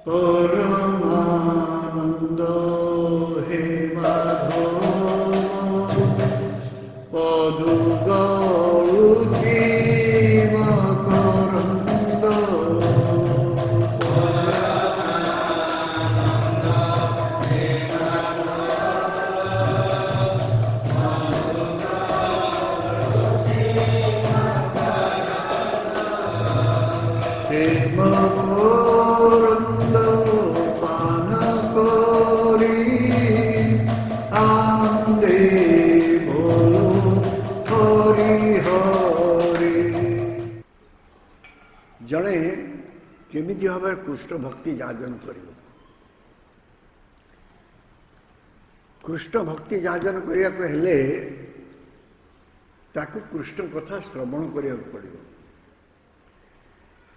ପରମାନନ୍ଦ ହେ ମାଧବ, ପଦୁ ଗଳୁଛି ମକରନ୍ଦ। ହେ ମକରନ୍ଦ ପାନ କରି ଆନନ୍ଦେ ବୋଲ ହରି ହରି। ଜଣେ କେମିତି ଭାବରେ କୃଷ୍ଣ ଭକ୍ତି ଯାଜନ କରିବ? କୃଷ୍ଣ ଭକ୍ତି ଯାଜନ କରିବାକୁ ହେଲେ ତାକୁ କୃଷ୍ଣ କଥା ଶ୍ରବଣ କରିବାକୁ ପଡ଼ିବ,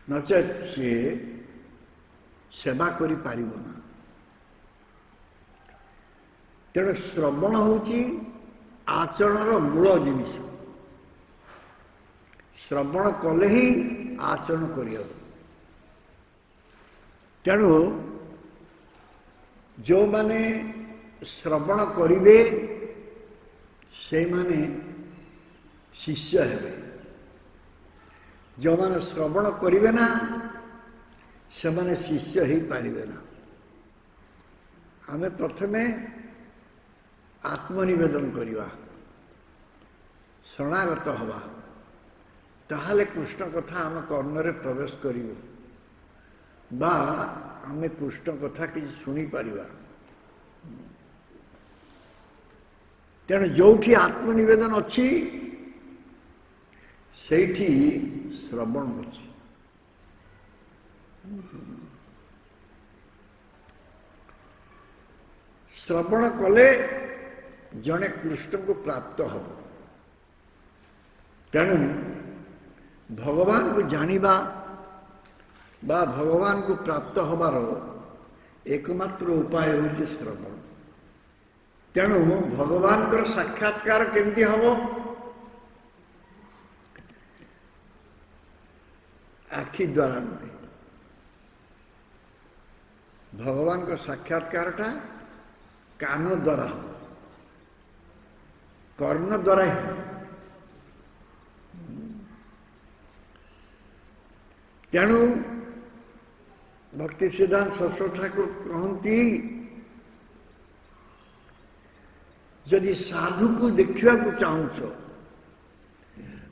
ନଚେତ୍ ସିଏ ସେବା କରିପାରିବ ନା। ତେଣୁ ଶ୍ରବଣ ହେଉଛି ଆଚରଣର ମୂଳ ଜିନିଷ। ଶ୍ରବଣ କଲେ ହିଁ ଆଚରଣ କରିହେବ। ତେଣୁ ଯେଉଁମାନେ ଶ୍ରବଣ କରିବେ, ସେଇମାନେ ଶିଷ୍ୟ ହେବେ। ଯେଉଁମାନେ ଶ୍ରବଣ କରିବେ ନା, ସେମାନେ ଶିଷ୍ୟ ହେଇପାରିବେ ନା। ଆମେ ପ୍ରଥମେ ଆତ୍ମନିବେଦନ କରିବା, ଶରଣାଗତ ହେବା, ତାହେଲେ କୃଷ୍ଣ କଥା ଆମ କର୍ଣ୍ଣରେ ପ୍ରବେଶ କରିବ ବା ଆମେ କୃଷ୍ଣ କଥା କିଛି ଶୁଣିପାରିବା। ତେଣୁ ଯେଉଁଠି ଆତ୍ମନିବେଦନ ଅଛି, ସେଇଠି ଶ୍ରବଣ ଅଛି। ଶ୍ରବଣ କଲେ ଜଣେ କୃଷ୍ଣଙ୍କୁ ପ୍ରାପ୍ତ ହେବ। ତେଣୁ ଭଗବାନଙ୍କୁ ଜାଣିବା ବା ଭଗବାନଙ୍କୁ ପ୍ରାପ୍ତ ହେବାର ଏକମାତ୍ର ଉପାୟ ହେଉଛି ଶ୍ରବଣ। ତେଣୁ ଭଗବାନଙ୍କର ସାକ୍ଷାତକାର କେମିତି ହେବ? ଆଖି ଦ୍ୱାରା ନୁହେଁ। ଭଗବାନଙ୍କ ସାକ୍ଷାତକାରଟା କାନ ଦ୍ୱାରା ହେବ, କର୍ଣ୍ଣ ଦ୍ୱାରା ହିଁ ହେବ। ତେଣୁ ଭକ୍ତି ସିଦ୍ଧାନ୍ତ ସରସ୍ୱତୀ ଠାକୁର କହନ୍ତି, ଯଦି ସାଧୁକୁ ଦେଖିବାକୁ ଚାହୁଁଛ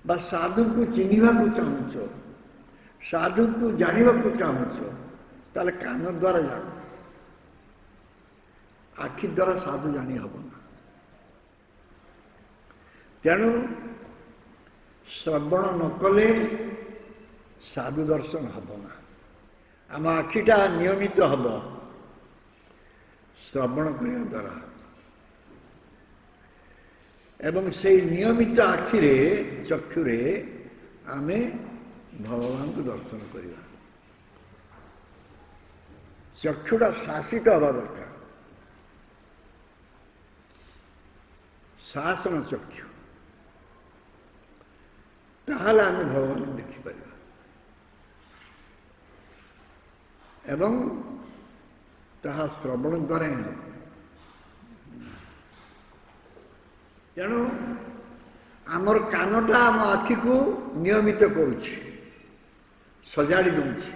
ବା ସାଧୁକୁ ଚିହ୍ନିବାକୁ ଚାହୁଁଛ, ସାଧୁକୁ ଜାଣିବାକୁ ଚାହୁଁଛ, ତାହେଲେ କାନ ଦ୍ୱାରା ଜାଣ, ଆଖି ଦ୍ୱାରା ସାଧୁ ଜାଣି ହେବ ନା। ତେଣୁ ଶ୍ରବଣ ନ କଲେ ସାଧୁ ଦର୍ଶନ ହେବ ନା। ଆମ ଆଖିଟା ନିୟମିତ ହେବ ଶ୍ରବଣ କରିବା ଦ୍ୱାରା, ଏବଂ ସେଇ ନିୟମିତ ଆଖିରେ, ଚକ୍ଷୁରେ ଆମେ ଭଗବାନଙ୍କୁ ଦର୍ଶନ କରିବା। ଚକ୍ଷୁଟା ଶାସିତ ହେବା ଦରକାର, ଶାସନ ଚକ୍ଷୁ, ତାହେଲେ ଆମେ ଭଗବାନଙ୍କୁ ଦେଖିପାରିବା। ଏବଂ ତାହା ଶ୍ରବଣ ଦ୍ୱାରା ହିଁ ହେବ। ତେଣୁ ଆମର କାନଟା ଆମ ଆଖିକୁ ନିୟମିତ କରୁଛି, ସଜାଡ଼ି ଦେଉଛି।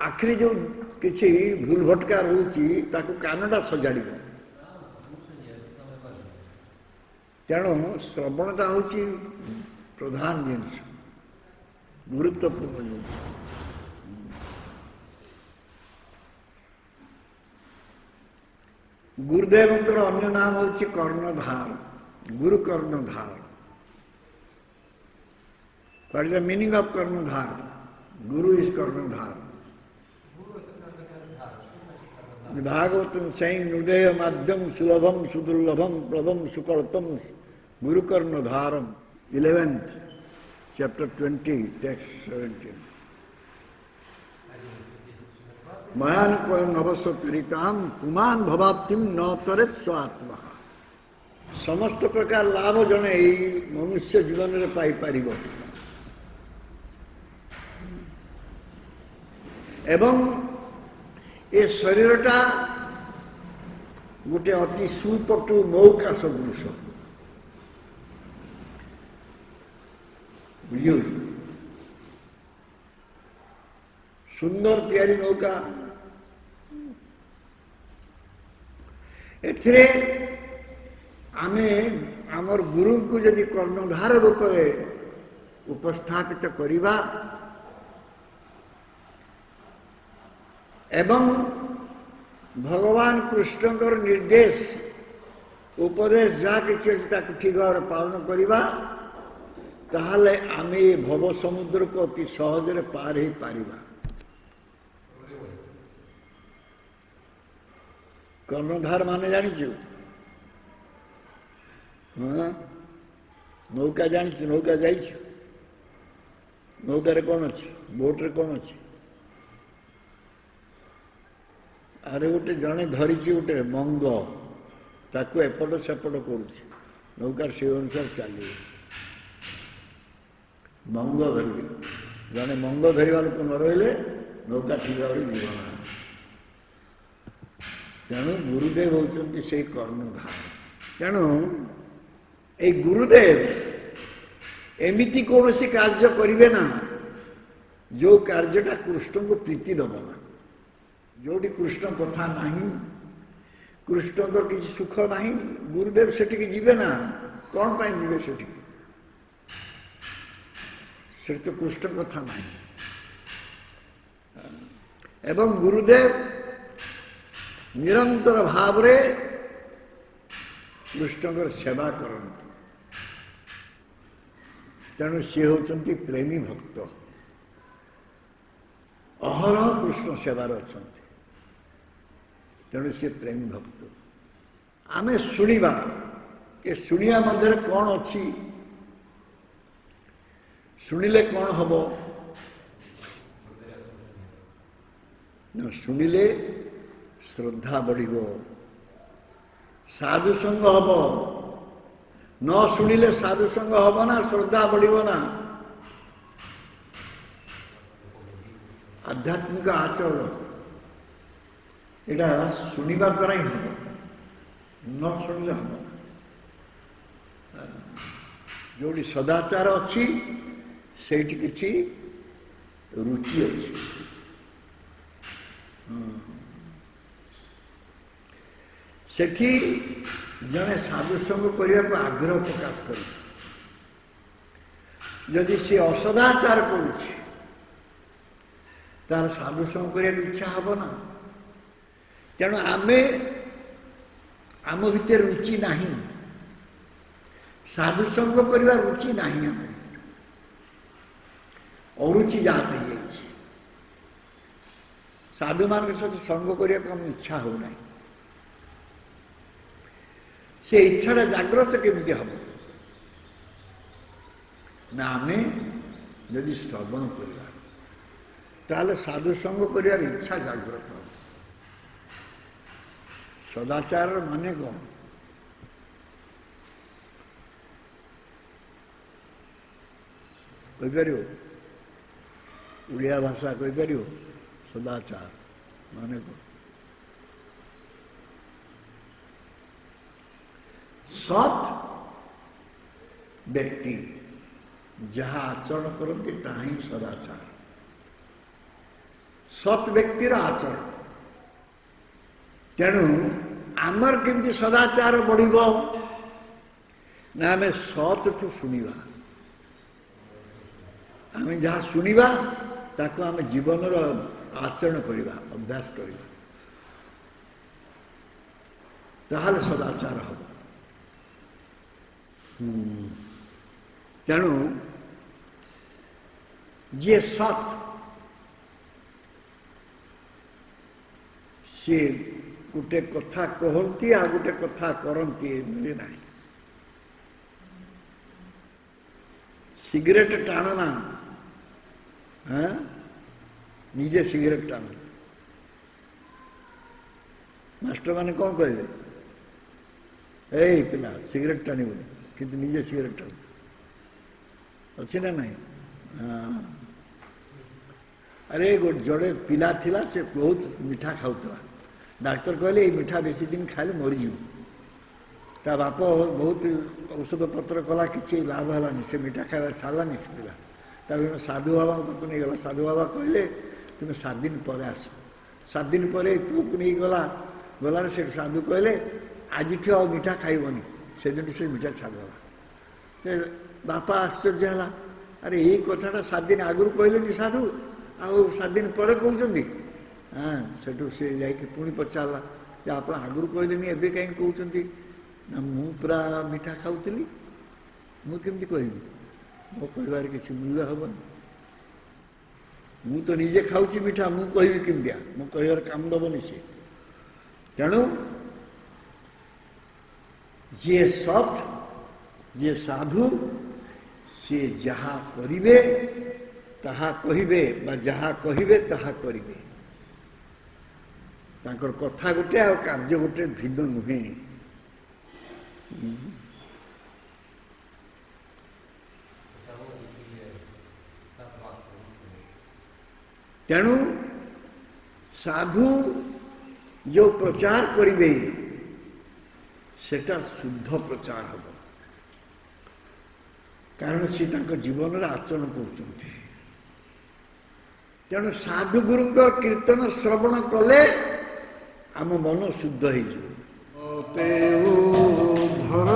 ଆଖିରେ ଯେଉଁ କିଛି ଭୁଲ ଭଟକା ରହୁଛି, ତାକୁ କାନଟା ସଜାଡ଼ିବ। ତେଣୁ ଶ୍ରବଣଟା ହେଉଛି ପ୍ରଧାନ ଜିନିଷ, ଗୁରୁତ୍ୱପୂର୍ଣ୍ଣ ଜିନିଷ। ଗୁରୁଦେବଙ୍କର ଅନ୍ୟ ନାମ ହେଉଛି କର୍ଣ୍ଣଧାର, ଗୁରୁ କର୍ଣ୍ଣଧାର। What is the meaning of Karnadhar? Guru is Karnadhar. The Bhagavatam saying, Nudeya Madhyam Sulabham Sudurlabham Prabham Sukartam Guru Karnadharam, 11th, chapter 20, text 17. Mayanukayam navasataritam puman bhavaptim na taret svatma. ସମସ୍ତ ପ୍ରକାର ଲାଭ ଜଣେ ଏଇ ମନୁଷ୍ୟ ଜୀବନରେ ପାଇପାରିବ। ଏବଂ ଏ ଶରୀରଟା ଗୋଟେ ଅତି ସୁପଟୁ ନୌକା ସଦୃଶ। ବୁଝିଲୁ? ସୁନ୍ଦର ତିଆରି ନୌକା। ଏଥିରେ ଆମେ ଆମର ଗୁରୁଙ୍କୁ ଯଦି କର୍ଣ୍ଣଧାର ରୂପରେ ଉପସ୍ଥାପିତ କରିବା ଏବଂ ଭଗବାନ କୃଷ୍ଣଙ୍କର ନିର୍ଦ୍ଦେଶ ଉପଦେଶ ଯାହା କିଛି ଅଛି ତାକୁ ଠିକ ଭାବରେ ପାଳନ କରିବା, ତାହେଲେ ଆମେ ଏ ଭବ ସମୁଦ୍ରକୁ ଅତି ସହଜରେ ପାର ହେଇପାରିବା। କର୍ଣ୍ଣଧାର ମାନେ ଜାଣିଛୁ? ହଁ, ନୌକା ଜାଣିଛୁ? ନୌକା ଯାଇଛୁ? ନୌକାରେ କ'ଣ ଅଛି? ବୋଟରେ କ'ଣ ଅଛି? ଆରେ ଗୋଟେ ଜଣେ ଧରିଛି ଗୋଟେ ମଙ୍ଗ, ତାକୁ ଏପଟ ସେପଟ କରୁଛି, ନୌକାର ସେ ଅନୁସାରେ ଚାଲିବ। ମଙ୍ଗ ଧରିବେ, ଜଣେ ମଙ୍ଗ ଧରିବା ଲୋକ ନ ରହିଲେ ନୌକା ଠିକ ଭାବରେ ଯିବ ନା। ତେଣୁ ଗୁରୁଦେବ ହେଉଛନ୍ତି ସେଇ କର୍ଣ୍ଣଧାର। ତେଣୁ ଏଇ ଗୁରୁଦେବ ଏମିତି କୌଣସି କାର୍ଯ୍ୟ କରିବେ ନା ଯୋଉ କାର୍ଯ୍ୟଟା କୃଷ୍ଣଙ୍କୁ ପ୍ରୀତି ଦେବ ନା। ଯୋଉଠି କୃଷ୍ଣ କଥା ନାହିଁ, କୃଷ୍ଣଙ୍କର କିଛି ସୁଖ ନାହିଁ, ଗୁରୁଦେବ ସେଠିକି ଯିବେ ନା। କ'ଣ ପାଇଁ ଯିବେ ସେଠିକି? ସେଠି ତ କୃଷ୍ଣ କଥା ନାହିଁ। ଏବଂ ଗୁରୁଦେବ ନିରନ୍ତର ଭାବରେ କୃଷ୍ଣଙ୍କର ସେବା କରନ୍ତି। ତେଣୁ ସିଏ ହେଉଛନ୍ତି ପ୍ରେମୀ ଭକ୍ତ, ଅହରହ କୃଷ୍ଣ ସେବାରେ ଅଛନ୍ତି। ତେଣୁ ସିଏ ପ୍ରେମୀ ଭକ୍ତ। ଆମେ ଶୁଣିବା, ଏ ଶୁଣିବା ମଧ୍ୟରେ କ'ଣ ଅଛି? ଶୁଣିଲେ କ'ଣ ହବ? ନା, ଶୁଣିଲେ ଶ୍ରଦ୍ଧା ବଢ଼ିବ, ସାଧୁ ସଙ୍ଗ ହବ। ନ ଶୁଣିଲେ ସାଧୁ ସଙ୍ଗ ହବ ନା, ଶ୍ରଦ୍ଧା ବଢ଼ିବ ନା। ଆଧ୍ୟାତ୍ମିକ ଆଚରଣ ଏଇଟା ଶୁଣିବା ଦ୍ୱାରା ହିଁ ହବ, ନ ଶୁଣିଲେ ହବ ନା। ଯୋଉଠି ସଦାଚାର ଅଛି ସେଇଠି କିଛି ରୁଚି ଅଛି। ସେଠି ଜଣେ ସାଧୁ ସଙ୍ଗ କରିବାକୁ ଆଗ୍ରହ ପ୍ରକାଶ କରିବ। ଯଦି ସିଏ ଅସଦାଚାର କରୁଛି, ତାର ସାଧୁ ସଙ୍ଗ କରିବାକୁ ଇଚ୍ଛା ହବ ନା। ତେଣୁ ଆମେ ଆମ ଭିତରେ ରୁଚି ନାହିଁ, ସାଧୁ ସଙ୍ଗ କରିବା ରୁଚି ନାହିଁ, ଆମ ଭିତରେ ଅରୁଚି ଜାତ ହେଇଯାଇଛି। ସାଧୁମାନଙ୍କ ସହିତ ସଙ୍ଗ କରିବାକୁ ଆମ ଇଚ୍ଛା ହଉନାହିଁ। ସେ ଇଚ୍ଛାଟା ଜାଗ୍ରତ କେମିତି ହବ? ନା, ଆମେ ଯଦି ଶ୍ରବଣ କରିବା ତାହେଲେ ସାଧୁ ସଙ୍ଗ କରିବାର ଇଚ୍ଛା ଜାଗ୍ରତ ହବ। ସଦାଚାରର ମାନେ କ'ଣ? କହିପାରିବ? ଓଡ଼ିଆ ଭାଷା କହିପାରିବ? ସଦାଚାର ମାନେ କ'ଣ? ସତ୍ ବ୍ୟକ୍ତି ଯାହା ଆଚରଣ କରନ୍ତି ତାହା ହିଁ ସଦାଚାର। ସତ୍ ବ୍ୟକ୍ତିର ଆଚରଣ। ତେଣୁ ଆମର କେମିତି ସଦାଚାର ବଢ଼ିବ? ନା, ଆମେ ସତ୍ଠୁ ଶୁଣିବା। ଆମେ ଯାହା ଶୁଣିବା ତାକୁ ଆମେ ଜୀବନର ଆଚରଣ କରିବା, ଅଭ୍ୟାସ କରିବା, ତାହେଲେ ସଦାଚାର ହବ। ତେଣୁ ଯିଏ ସତ୍ ସିଏ ଗୋଟେ କଥା କହନ୍ତି ଆଉ ଗୋଟେ କଥା କରନ୍ତି ଏମିତି ନାହିଁ। ସିଗାରେଟ ଟାଣ ନା, ହଁ, ନିଜେ ସିଗାରେଟ ଟାଣନ୍ତି। ମାଷ୍ଟରମାନେ କ'ଣ କହିବେ? ଏଇ ପିଲା, ସିଗାରେଟ ଟାଣିବୁନି, କିନ୍ତୁ ନିଜେ ସିଗାରେଟ ଟାଣନ୍ତି। ଅଛି ନା ନାହିଁ? ହଁ। ଆରେ ଜଣେ ପିଲା ଥିଲା, ସେ ବହୁତ ମିଠା ଖାଉଥିଲା। ଡାକ୍ତର କହିଲେ ଏଇ ମିଠା ବେଶୀ ଦିନ ଖାଇଲେ ମରିଯିବ। ତା ବାପ ବହୁତ ଔଷଧ ପତ୍ର କଲା, କିଛି ଲାଭ ହେଲାନି, ସେ ମିଠା ଖାଇବା ଛାଡ଼ିଲାନି ସେ ପିଲା। ତାପରେ ସାଧୁ ବାବାଙ୍କ ପାଖକୁ ନେଇଗଲା। ସାଧୁ ବାବା କହିଲେ ତୁମେ 7 ଦିନ ପରେ ଆସ। 7 ଦିନ ପରେ ପୁଅକୁ ନେଇଗଲା। ଗଲାରେ ସେଠୁ ସାଧୁ କହିଲେ ଆଜିଠୁ ଆଉ ମିଠା ଖାଇବନି। ସେଦିନଠୁ ସେ ମିଠା ଛାଡ଼ିଦେଲା। ବାପା ଆଶ୍ଚର୍ଯ୍ୟ ହେଲା, ଆରେ ଏଇ କଥାଟା 7 ଦିନ ଆଗରୁ କହିଲେନି ସାଧୁ, ଆଉ 7 ଦିନ ପରେ କହୁଛନ୍ତି। ହଁ, ସେଠୁ ସେ ଯାଇକି ପୁଣି ପଚାରିଲା ଯେ ଆପଣ ଆଗରୁ କହିଲେନି, ଏବେ କାହିଁକି କହୁଛନ୍ତି? ନା ମୁଁ ପୁରା ମିଠା ଖାଉଥିଲି, ମୁଁ କେମିତି କହିବି? ମୋ କହିବାରେ କିଛି ମୂଲ୍ୟ ହେବନି। ମୁଁ ତ ନିଜେ ଖାଉଛି ମିଠା, ମୁଁ କହିବି କେମିତିଆ? ମୋ କହିବାର କାମ ଦେବନି ସିଏ। ତେଣୁ ଯିଏ ସତ୍, ଯିଏ ସାଧୁ, ସିଏ ଯାହା କରିବେ ତାହା କହିବେ, ବା ଯାହା କହିବେ ତାହା କରିବେ। ତାଙ୍କର କଥା ଗୋଟେ ଆଉ କାର୍ଯ୍ୟ ଗୋଟେ ଭିନ୍ନ ନୁହେଁ। ତେଣୁ ସାଧୁ ଯେଉଁ ପ୍ରଚାର କରିବେ ସେଟା ଶୁଦ୍ଧ ପ୍ରଚାର ହେବ, କାରଣ ସେ ତାଙ୍କ ଜୀବନରେ ଆଚରଣ କରୁଛନ୍ତି। ତେଣୁ ସାଧୁ ଗୁରୁଙ୍କ କୀର୍ତ୍ତନ ଶ୍ରବଣ କଲେ ଆମ ମନ ଶୁଦ୍ଧ ହେଇଯିବ। ଧର